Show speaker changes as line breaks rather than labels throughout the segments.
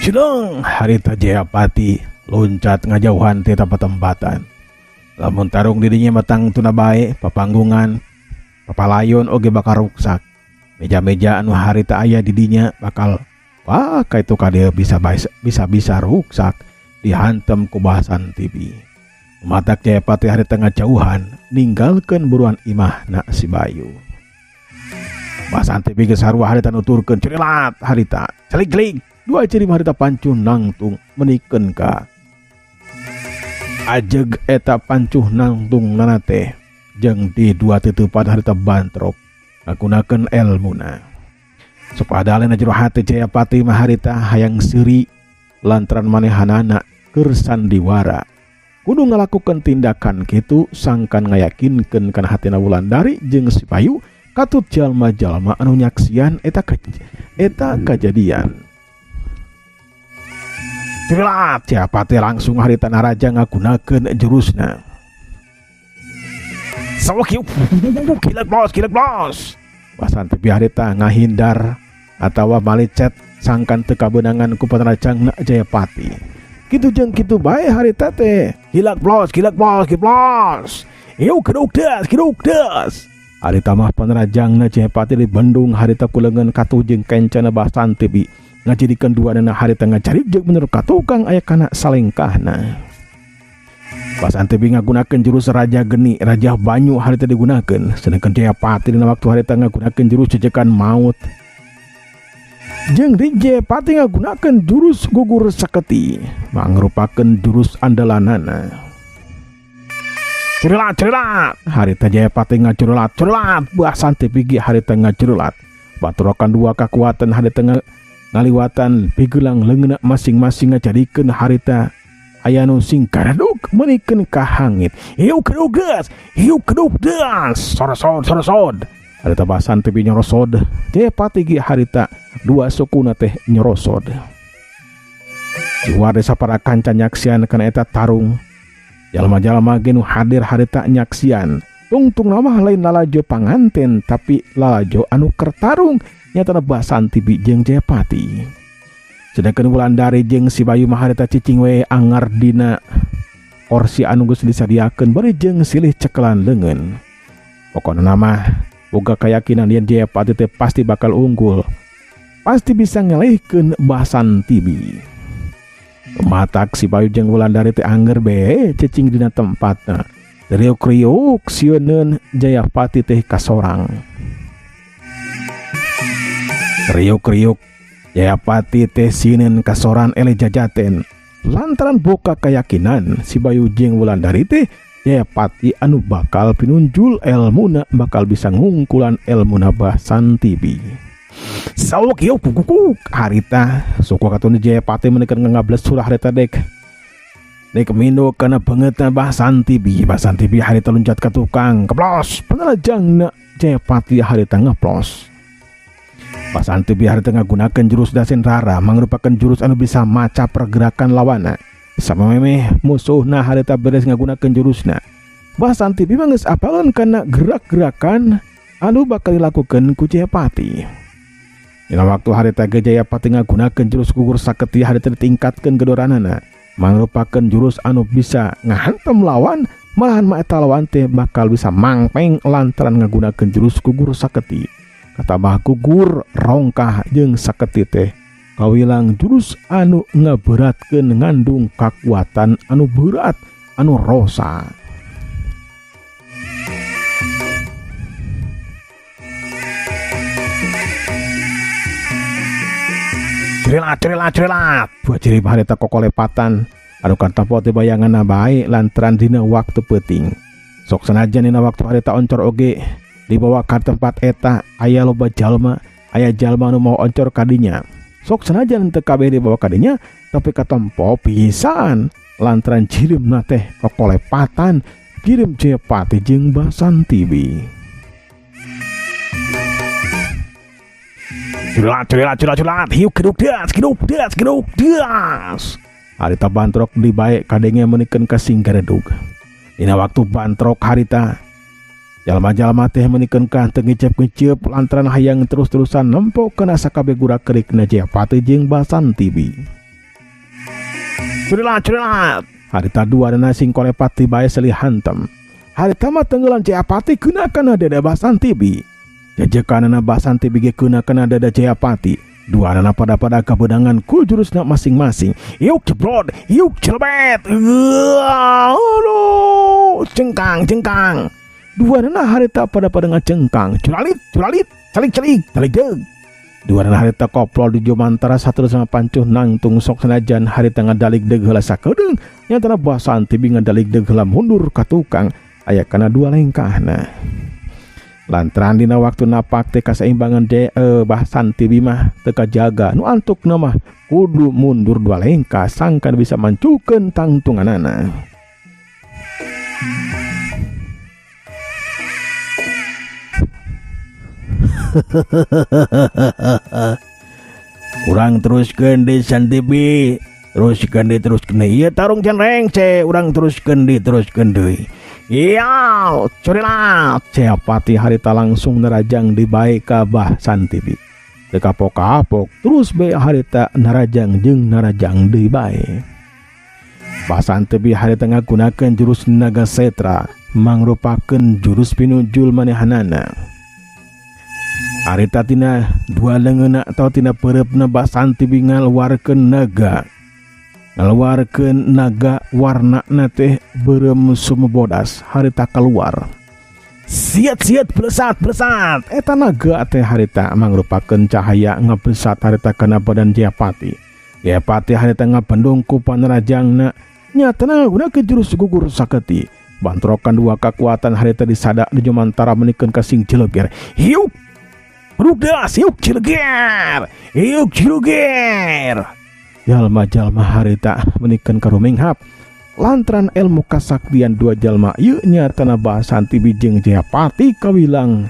Sidang harita Jayapati loncat ngajauhan ti eta patempatan. Lamun tarung dirinya matang tuna bae papanggungan papalayon oge bakal ruksak. Meja-meja anu harita aya di dinya bakal wah ka itu ka dieu bisa bae, bisa-bisa ruksak dihantem ku Basanti bi. Matak Jayapati harita ngajauhan ninggalkeun buruan imahna si Bayu. Basanti bi geus sarua harita nuturkeun cerilat harita celik-celik dua ciri harita pancuh nangtung menikeun ka ajeg eta pancuh nangtung nana teh jeung di dua titupan harita bantrok ngagunakeun elmuna. Sopadalena jero hate Jayapati mah harita hayang seuri lantaran manehanana keur sandiwara. Kudu ngalakukeun tindakan kitu sangkan ngayakinkeun kana hatina Wulandari jeung si Bayu katut jalma-jalma anu nyaksian eta kajadian. Curilat Jayapati langsung harita naraja ngagunakeun jurusna. Sawak yuk, kilek bos, kilek bos. Basanti harita ngahindar atawa malicet sangkan teu kabeunangan ku panarajangna Jayapati. Kitu jeung kitu bae harita teh. Kilek bos, kilek bos, kilek bos. Yuk keduk das, keduk das. Harita mah panarajangna Jayapati dibendung harita ku leungeun katuh jeung kencana Basanti bi. Ngajadikeun duanana harita ngacarik jeung bener ka tukang aya kana salengkahna. Basanti bi ngagunakeun jurus Raja Geni, Raja Banyu harita digunakeun, sedangkan Jayapati dina waktu harita ngagunakeun jurus jejekan maut. Jeung di Jayapati ngagunakeun jurus gugur saketi, mangrupakeun jurus andalanana. Curilat, curilat, harita Jayapati ngacurulat, curilat, Basanti bi ge harita ngacurulat. Baturokan dua kekuatan harita ngaliwatan pigelang leungeunna masing-masing ngajadikeun harita aya nu sing karaduk meunikeun ka hangit. Hiu keduk geus, hiu keduk geus, sorosod sorosod. Harita Basanti bi nyorosod, Jayapati ge harita dua sukuna teh nyorosod. Luar desa para kanca nyaksian kana eta tarung. Jalma-jalma ge nu hadir harita nyaksian. Tungtung mah lain lalajo panganten tapi lalajo anu keur tarung nyatana Basanti bi jeung Jayapati. Sedangkan Wulandari jeung si Bayu mah harita cicing we angar dina kursi anu geus disadiakeun bari jeung silih cekelan leungeun. Pokona mah boga keyakinan yen Jayapati teh pasti bakal unggul. Pasti bisa ngelehkeun Basanti bi. Matak si Bayu jeung Wulandari teh angger be cicing dina tempatna. Riuk-riuk sieuneun Jayapati teh kasorang. Riuk-riuk Jayapati teh sieuneun kasoran ele jajaten. Lantaran boka keyakinan si Bayu jeung Wulandari teh Jayapati anu bakal pinunjul elmuna bakal bisa ngungkulan elmuna Basanti bi. Sauk yuk kukuk harita suku katun Jayapati menekan ngables surah harita dek. Dek mindo kana bangetna Basanti bi. Basanti bi harita loncat ka tukang keplos panarajangna Jayapati harita ngeplos. Basanti bi harita ngagunakeun jurus Dasen Rara mangrupakeun jurus anu bisa maca pergerakan lawana. Sama memeh musuhna harita beres ngagunakeun jurusna. Basanti bi mah geus apaleun kana gerak-gerakan anu bakal dilakukeun ku Jayapati. Dina waktu harita ge Jayapati ngagunakeun jurus gugur saketi harita ditingkatkeun gedoranana mangrupakeun jurus anu bisa ngahantem lawan malahan mah eta lawan teh bakal bisa mangpeng lantaran ngagunakeun jurus gugur saketi. Katabah gugur rongkah jeung saketi teh kawilang jurus anu ngaberatkeun ngandung kakuatan anu berat anu rosa. Cerilat, cerilat, cerilat. Buat ciri harita kokolepatan. Anu kantempo teh bayanganna bae lantaran dina waktu peuting. Sok sanajan dina waktu harita oncor oge dibawa ka tempat eta aya loba jalma, aya jalma anu mau oncor kadinya. Sok sanajan teu kabeh dibawa kadinya tapi katempo pisan lantaran jirimna teh kokolepatan jirim Jayapati jeung Basanti bi. Culat, culat, culat, culat. Hiu keduk das, keduk das, keduk das. Harita bantrok deui bae kadenge meunikeun ka sing garedug. Dina waktu bantrok harita jalma-jalma teh meunikeun ka teu ngiceup-ngiceup lantaran hayang terus-terusan nempo kana sakabeh gurak-gerikna Jayapati jeung Basantibi. Curilat curilat harita duanana sing kolepat ti bae silih hantem. Harita mah tenggelan Jayapati keuna kana dada Basantibi. Jejekanana Basantibi ge keuna kana dada Jayapati. Duanana pada-pada kabeunangan ku jurusna masing-masing. Yuk jebrot, yuk celebet. Aduh, cengkang cengkang. Duanana harita pada-pada ngacengkang. Curalit curalit, calik calik, calik deug. Duanana harita koplol di jumantara saterusna pancuh nangtung sok sanajan harita ngadalig deug heula sakedeung nyatana Basantibi ngadalig deug heula mundur ka tukang aya kana dua lengkahna. Lantaran dina waktu napak teh kasaimbangan de Basantibi mah teu kajaga nu antukna mah kudu mundur dua lengkah sangkan bisa mancukeun tangtunganana. Urang teruskeun deui Santibi, teruskeun deui teruskeun deui. Ieu tarung can rengse, urang teruskeun deui teruskeun deui. Iya, curilat. Jayapati harita langsung nerajang di bae ka Basantibi. Teu kapok-kapok terus bae harita narajang jeung narajang deui bae. Basantibi harita ngagunakeun jurus Naga Setra mangrupakeun jurus pinujul manehanana. Harita tina dua leungeunna atawa tina peureupna Basantibi ngaluarkeun naga. Ngaluarkeun naga warnana teh beureum sumebodas harita kaluar. Siat-siat blesat blesat eta naga teh harita mangrupakeun cahaya ngablesat harita kana badan Jayapati. Jayapati harita ngabendung ku panarajangna nyatana gunakeun jurus gugur saketi. Bantrokan dua kakuatan harita disada di jumantara menikeun ka sing cileger. Hiuk rugdas hiuk cileger hiuk cileger. Jalma-jalma harita menikeun ka ruminghap lantaran ilmu kasaktian dua jalma ieu nyatana Basantibi jeung Jayapati kawilang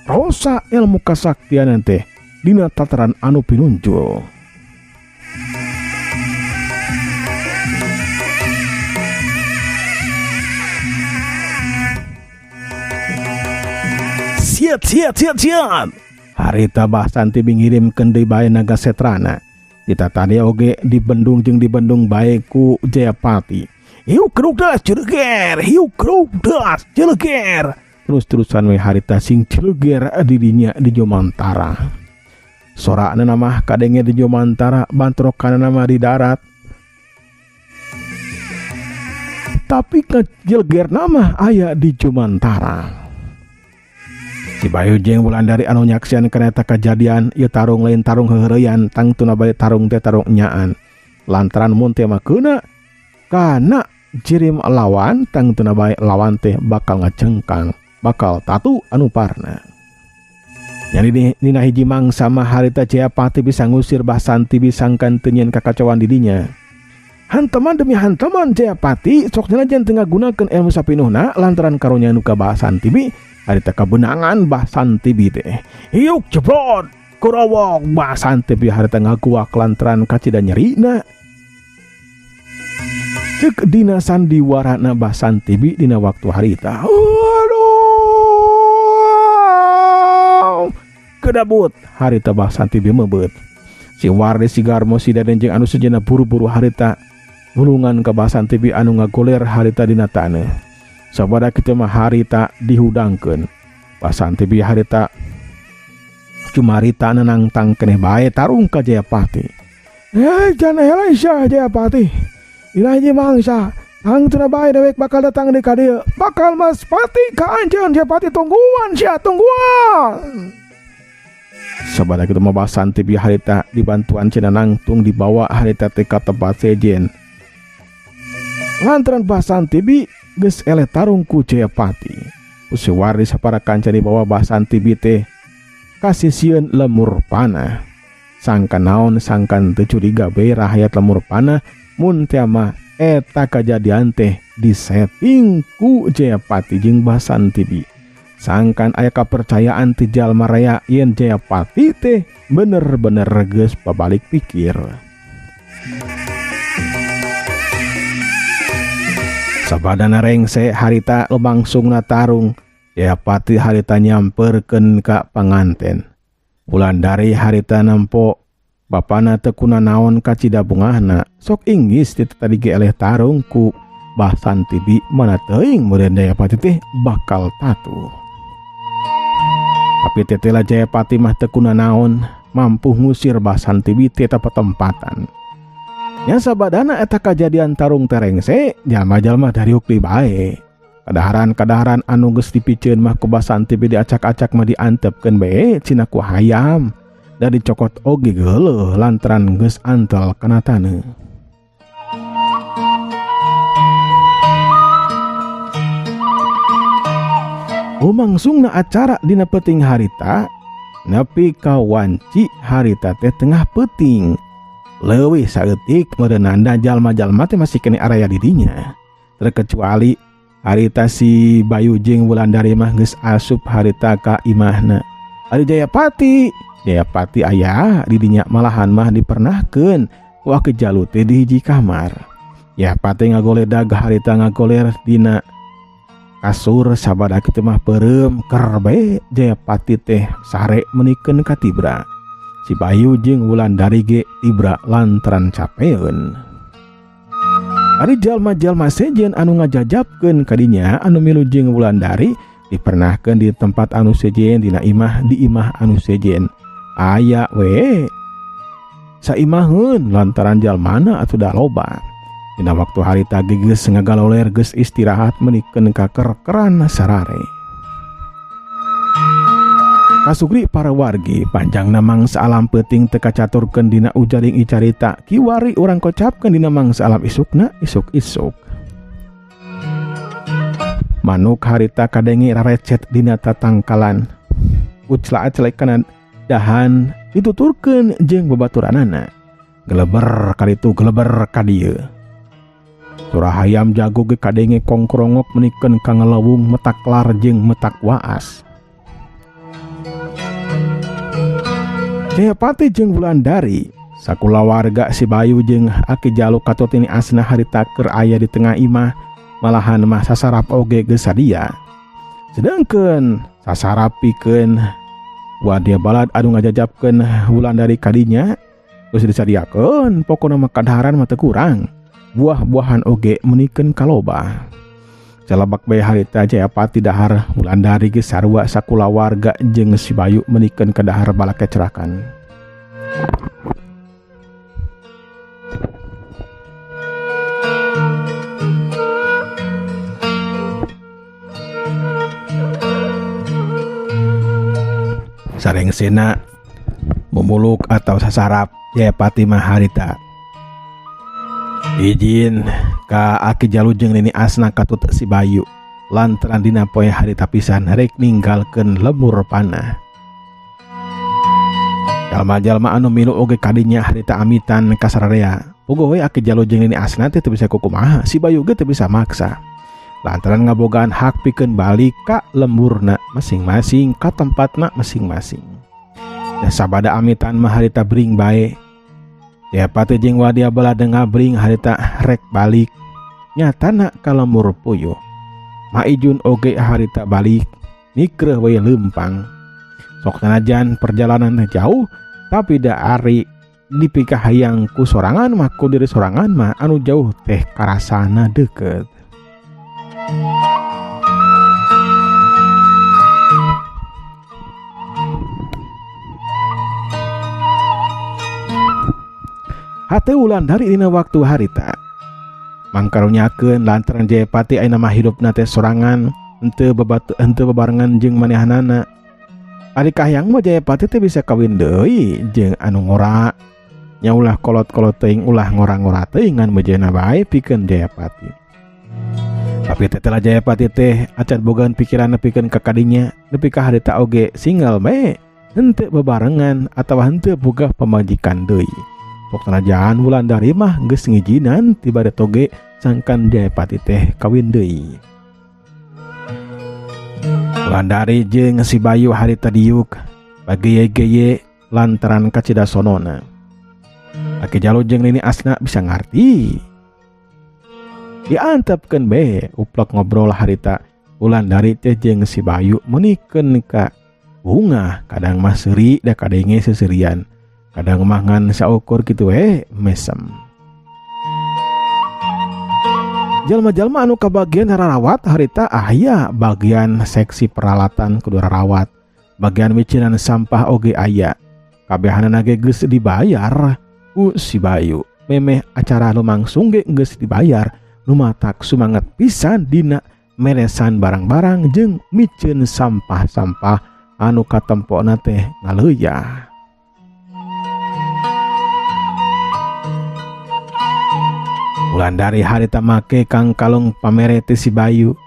rosa ilmu kasaktian teh dina tataran anu pinunjul. Siat siat siat siat harita Basantibi ngirimkeun deui bae naga setrana. Kita tadi oge dibendung jeung dibendung bae ku Jayapati. Hiuk kruk das cileger, hiuk kruk das cileger. Terus-terusan we harita sing cileger didinya di Jomantara. Sorakna mah kadenge di Jomantara, bantrokanna mah di darat. Tapi kacilegerna mah aya di Jomantara. Si Bayu jeung Wulandari anu nyaksian kana eta kajadian ieu tarung lain tarung heuheureyan tangtuna bae tarung teh tarung nyaan. Lantaran mun teh mah keuna kana jirim lawan tangtuna bae lawan teh bakal ngacengkang, bakal tatu anu parna. Nyari dina hiji mangsa mah harita Jayapati bisa ngusir Basantibi sangkan teu nyieun kakacauan di dinya. Hanteman demi hanteman Jayapati sok nyalajan teu ngagunakeun ilmu sapinuhna lantaran karunya nu ka Basantibi harita kabenangan Basantibi teh. Hiuk jebrot kurowok Basantibi harita ngaguak lantaran kacida nyerina. Cek dina sandiwarana Basantibi dina waktu harita. Aduh, kedabut harita Basantibi mebeut. Si Wardi si Garmo si Daden jeung anu sejenna buru-buru harita nulungan ka Basantibi anu ngagoler harita dina taneuh. Sabada kitu mah harita dihudangkeun. Basantibi harita cumarita nangtang keneh bae tarung ka Jayapati. Jana heula sia Jayapati. Dina hiji mangsa, tangtuna bae dewek bakal datang di ka dieu. Bakal maspati ka anjeun Jayapati tungguan sia tungguan. Sabada kitu mah Basantibi harita dibantuan cenah nangtung dibawa harita teh ka tempat sejen. Lantaran Basantibi geus eleh tarung ku Jayapati. Ku si Wardi sapara kanca dibawa Basantibi teh kasisieun lemur panah. Sangkan naon sangkan teu curiga bae rahayat lemur panah mun teh mah eta kajadian teh disetting ku Jayapati jeung Basantibi. Sangkan aya kapercayaan ti jalma raya yen Jayapati teh bener-bener geus pabalik pikir. Sabadana rengse harita lumangsungna tarung, Jayapati harita nyamperkeun ka panganten. Wulandari harita nempo bapana teu kunanaon kacida bungahna, sok inggis ti tadi ge eleh tarung ku Bah Santibi mana teuing meureun Jayapati teh bakal tatuh. Tapi tetela Jayapati mah teu kunanaon mampu ngusir Bah Santibi ti eta patempatan. Nya sabadana eta kajadian tarung terengse, jalma-jalma dariuk deui bae. Kadaharan-kadaharan anu geus dipiceun mah ku Bah Santibi diacak-acak mah diantepkeun bae cina ku hayam. Da dicokot oge geuleuh lantaran geus antel kana taneuh. Lumangsungna acara dina peuting harita, nepi ka wanci harita teh tengah peuting. Leuwih saeutik meureunanda jalma-jalma teh masih keneh araya di dinya. Terkecuali harita si Bayu jeung Wulandari mah geus asup harita ka imahna. Ari Jayapati, Jayapati aya di dinya malahan mah dipernahkeun ku Aki Jalu teh di hiji kamar. Jayapati ngagoledag harita ngagoler dina kasur sabada kitu mah peureum ker bae Jayapati teh sare menikeun ka tibra. Si Bayu jeung Wulandari ge tibra lantaran capeun. Ari jalma-jalma sejen anu ngajajabkeun kadinya anu milu jeung Wulandari dipernahkeun di tempat anu sejen dina imah di imah anu sejen. Aya we saimaheun lantaran jalmana atuh da loba. Dina waktu harita geus ngagaloler geus istirahat menikeun ka kerkeran sarare. Kasugri para wargi panjangna mangsa alam peuting teu kacaturkeun dina ujaring icarita kiwari urang kocapkeun dina mangsa alam isukna isuk-isuk. Manuk harita kadenge rarecet dina tatangkalan. Ucla-aclek kana dahan dituturkeun jeung babaturanana. Geleber kaditu geleber ka dieu. Surah hayam jago ge kadenge kongkrongok menikeun ka ngelewung metak lar jeung metak waas. Jayapati jeung Wulandari sakulawarga si Bayu jeung Aki Jalu katut ini asna harita keur aya di tengah imah malahan mah sasarap oge geus sadia. Sedangkeun sasarap pikeun wadia balad anu ngajajabkeun Wulandari kadinya geus disadiakeun pokona mah kadaharan mah teu kurang. Buah-buahan oge menikeun kaloba. Calebak bae harita Jayapati dahar Wulandari geus sarua sakulawarga jeung si Bayu menikeun ka dahar balake cerakan. Sarengsena mumuluk atau sasarap Jayapati mah harita. Izin ka Aki Jalu jeung Nini Asna katut si Bayu lantaran dina poe harita pisan rek ninggalkeun lemur panah. Jalma-jalma anu milu oge kadinya harita amitan ka sararea. Puguh we Aki Jalu jeung Nini Asna teh teu bisa kukumaha, si Bayu ge teu bisa maksa. Lantaran ngabogaan hak pikeun balik ka lemburna masing-masing ka tempatna masing-masing. Da sabada amitan mah harita bring bae. Jayapati jeung Wadia Balada ngabring harita rek balik nyatana ka lembur puyuh. Maijun oge harita balik nikreuh we leumpang. Sok sanajan perjalanan teh jauh tapi da ari dipikahayang ku sorangan mah ku diri sorangan mah anu jauh teh karasana deukeut. Hate Wulandari dina waktu harita mangkarunyakeun lantaran Jayapati ayeuna mah hidupna teh sorangan henteu henteu bebarengan jeung manehanana. Ari kahayang mah Jayapati teh bisa kawin deui jeung anu ngora. Nya ulah kolot-kolot teuing ulah ngora-ngora teuing ngan meujeuhna bae pikeun Jayapati. Tapi tetela Jayapati teh acan bogaan pikiranna pikeun ka kadinya nepi ka harita oge single bae henteu bebarengan atawa henteu boga pamajikan deui. Sok sanajan Wulandari mah geus ngijinan tiba toge sangkan Jayapati teh kawin deui. Wulandari jeung si Bayu harita diuk bageye-geye lantaran kacida sonona. Aki Jalu jeung Nini Asna bisa ngarti. Diantepkeun bae uplek ngobrol harita Wulandari teh jeung si Bayu meunikeun ka bungah, kadang mah seuri da kadenge seuseurian, kadang mah ngan saukur kitu we mesem. Jalma-jalma anu kabagian rarawat harita aya bagian seksi peralatan kudu rarawat, bagian micinan sampah oge aya. Kabehanana ge geus dibayar ku si Bayu. Memeh acara lumangsung ge geus dibayar, nu matak sumanget pisan dina meresan barang-barang jeung miceun sampah-sampah anu katempona teh ngaleuyah. Wulandari harita make kang kalung pamere teh si Bayu,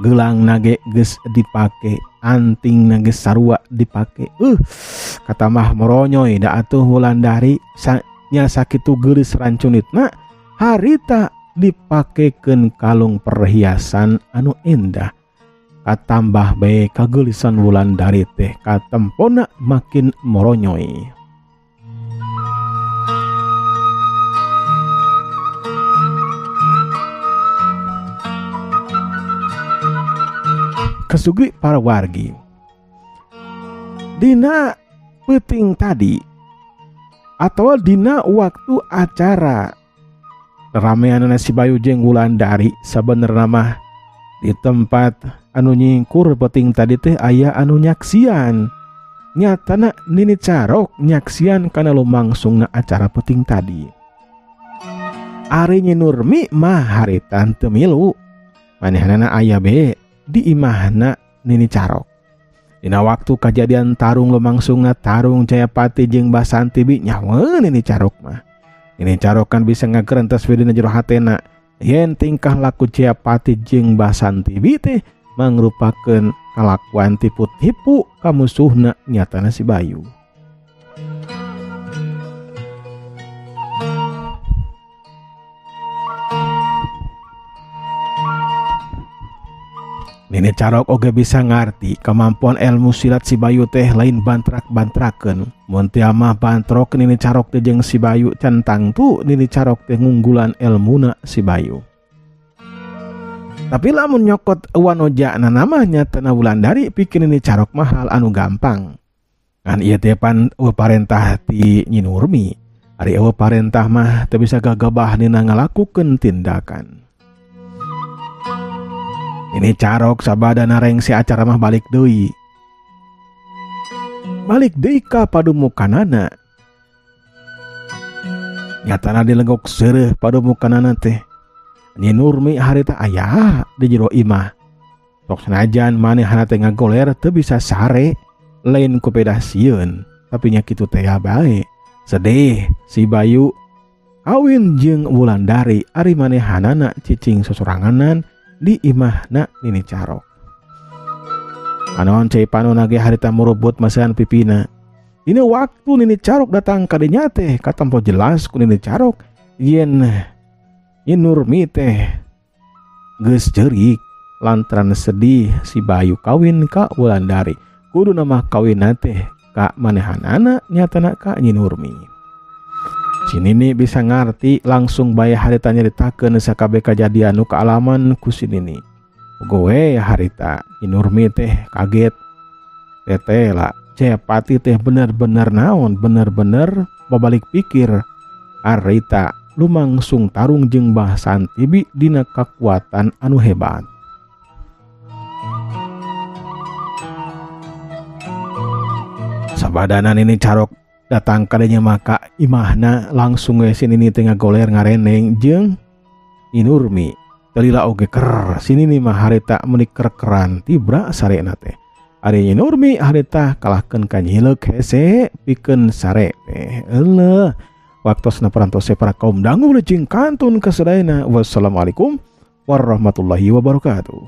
gelang nage geus dipake, anting nage sarua dipake. Kata mah moronyoy da atuh Wulandari nya sakitu geulis rancunitna harita dipakekeun kalung perhiasan anu endah. Katambah bae kageulisan Wulandari teh katempona makin moronyoy. Kasugri para wargi. Dina peuting tadi atau dina waktu acara rameanana si Bayu jeung Wulandari sabenerna mah di tempat anu nyingkur peuting tadi teh aya anu nyaksian. Nyatana Nini Carok nyaksian kana lumangsungna acara peuting tadi. Ari Nyi Nurmi mah harita teu milu. Manehanana aya be di imahna Nini Carok. Dina waktu kajadian tarung lumangsungna tarung Jayapati jeung Basanti bi nyawa Nini Carok mah. Nini Carok kan bisa ngagerentes we dina jero hatena yen tingkah laku Jayapati jeung Basanti bi teh mangrupakeun kalakuan tipu-tipu ka musuhna nyatana si Bayu. Nini Carok oge bisa ngarti kemampuan ilmu silat si Bayu teh lain bantrak-bantrakeun. Mun teu mah bantrok Nini Carok teh jeung si Bayu centang tu Nini Carok teh ngunggulan elmuna si Bayu. Tapi lamun nyokot wanojana namanya tena Wulandari pikir Nini Carok mah hal anu gampang. Ngan ieu teh pan eueuh parentah ti Nyi Nurmi. Ari eueuh parentah mah teu bisa gagabah nina ngalakukeun tindakan. Nini Carok sabada narengse acara mah balik deui. Balik deui ka padumukanana. Nyatana dilegok seureuh padumukanana teh. Nyi Nurmi harita aya di jero imah. Sok sanajan manehna teh ngagoler teu bisa sare, lain ku pedah sieun, tapi nya kitu teh bae. Sedih si Bayu kawin jeung Wulandari ari manehanana cicing sosoranganan di imahna Nini Carok. Anon cai panona ge harita murubut masahan pipina. Ini waktu Nini Carok datang ka dinya teh katempo jelas ku Nini Carok yen Nyi Nurmi teh geus ceurik lantaran sedih si Bayu kawin ka Wulandari. Kudu nama kawinna teh ka manehanana nyatana ka Nyi Nurmi. Si Nini bisa ngarti langsung bae harita nyaritakeun sakabeh kajadian nu kaalaman ku si Nini. Gowe harita Nyi Nurmi teh kaget. Teteh lah Jayapati teh bener-bener naon, bener-bener babalik pikir. Harita lumangsung tarung jeung Basanti bi dina kakuatan anu hebat. Sabadana Nini Carok datang kadenya maka imahna langsung we si Nini teh ngagoler ngareneng jeung Nyi Nurmi. Telila oge ker si Nini mah harita meuni kerkeran tibra sarena teh. Ari Nyi Nurmi harita kalahkeun ka nyileuk hese pikeun sare teh. Euleuh waktosna parantose para kaum dangu jeung kantun kasadayana. Wassalamualaikum warahmatullahi wabarakatuh.